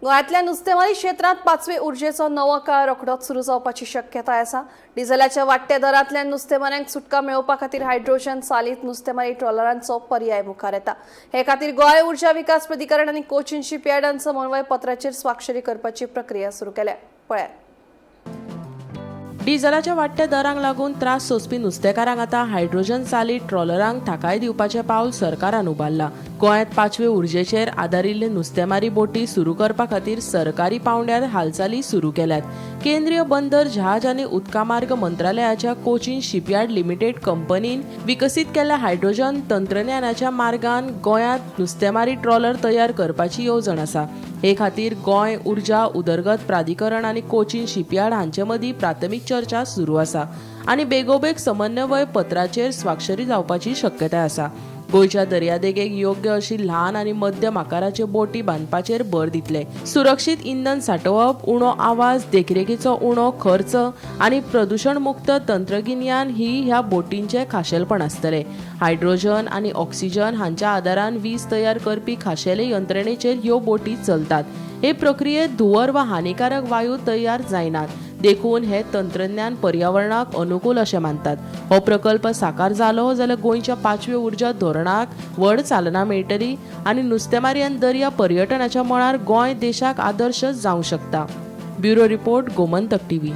गोंयांतल्या नुस्तेमारी क्षेत्रांत पाचवे उर्जेचो नवो काळ रोखडोच सुरू जावपाची शक्यताय आसा. डिझेलाच्या वाडट्या दरांतल्यान नुस्तेमाऱ्यांक सुटका मेळोवपा खातीर हायड्रोजन चालीत नुस्तेमारी ट्रॉलरांचो पर्याय मुखार येता. हे खातीर गोंय उर्जा विकास प्राधिकरण आनी कोचीन शिपयार्डान समन्वय पत्राचेर स्वाक्षरी करपाची प्रक्रिया सुरू केल्या. पळयात. डिझलाच्या वाडट्या दरांक लागून त्रास सोंसपी नुस्तेकारांक आतां हायड्रोजन चालीत ट्रॉलरांक थाकाय दिवपाचें पावल सरकारान उबारलां. गोंयांत पाचवे उर्जेचेर आदारिल्ले नुस्तेमारी बोटी सुरू करपा खातीर सरकारी पांवड्यार हालचाली सुरू केल्यात. केंद्रीय बंदर, जहाज आनी उदकामार्ग मंत्रालयाच्या कोचीन शिपयार्ड लिमिटेड कंपनीन विकसीत केल्ल्या हायड्रोजन तंत्रज्ञानाच्या मार्गान गोंयांत नुस्तेमारी ट्रॉलर तयार करपाची येवजण आसा. हे खातीर गोंय उर्जा उदरगत प्राधिकरण आनी कोचीन शिपयार्ड हांचे मदीं प्राथमीक चर्चा सुरू आसा आनी बेगोबेग समन्वय पत्राचेर स्वाक्षरी जावपाची शक्यताय आसा. गोंयच्या दर्यादेगेक योग्य अशी ल्हान आनी मध्यम आकाराच्यो बोटी बांदपाचेर भर दितले. सुरक्षीत इंधन सांठोवप, उणो आवाज, देखरेखीचो उणो खर्च आनी प्रदुशणमुक्त तंत्रगिन्यान ही ह्या बोटींचें खाशेलपण आसतलें. हायड्रोजन आनी ऑक्सिजन हांच्या आदारान वीज तयार करपी खाशेले यंत्रणेचेर ह्यो बोटी चलतात. हे प्रक्रियेत धुंवर वा हानिकारक वायू तयार जायनात, देखून हे तंत्रज्ञान पर्यावरणाक अनुकूल अशें मानतात. हो प्रकल्प साकार जालो जाल्यार गोंयच्या पाचव्या उर्जा धोरणाक व्हड चालना मेळटली आनी नुस्तेमारी आनी दर्या पर्यटनाच्या मळार गोंय देशाक आदर्श जावंक शकता. Bureau report, Gomantak TV.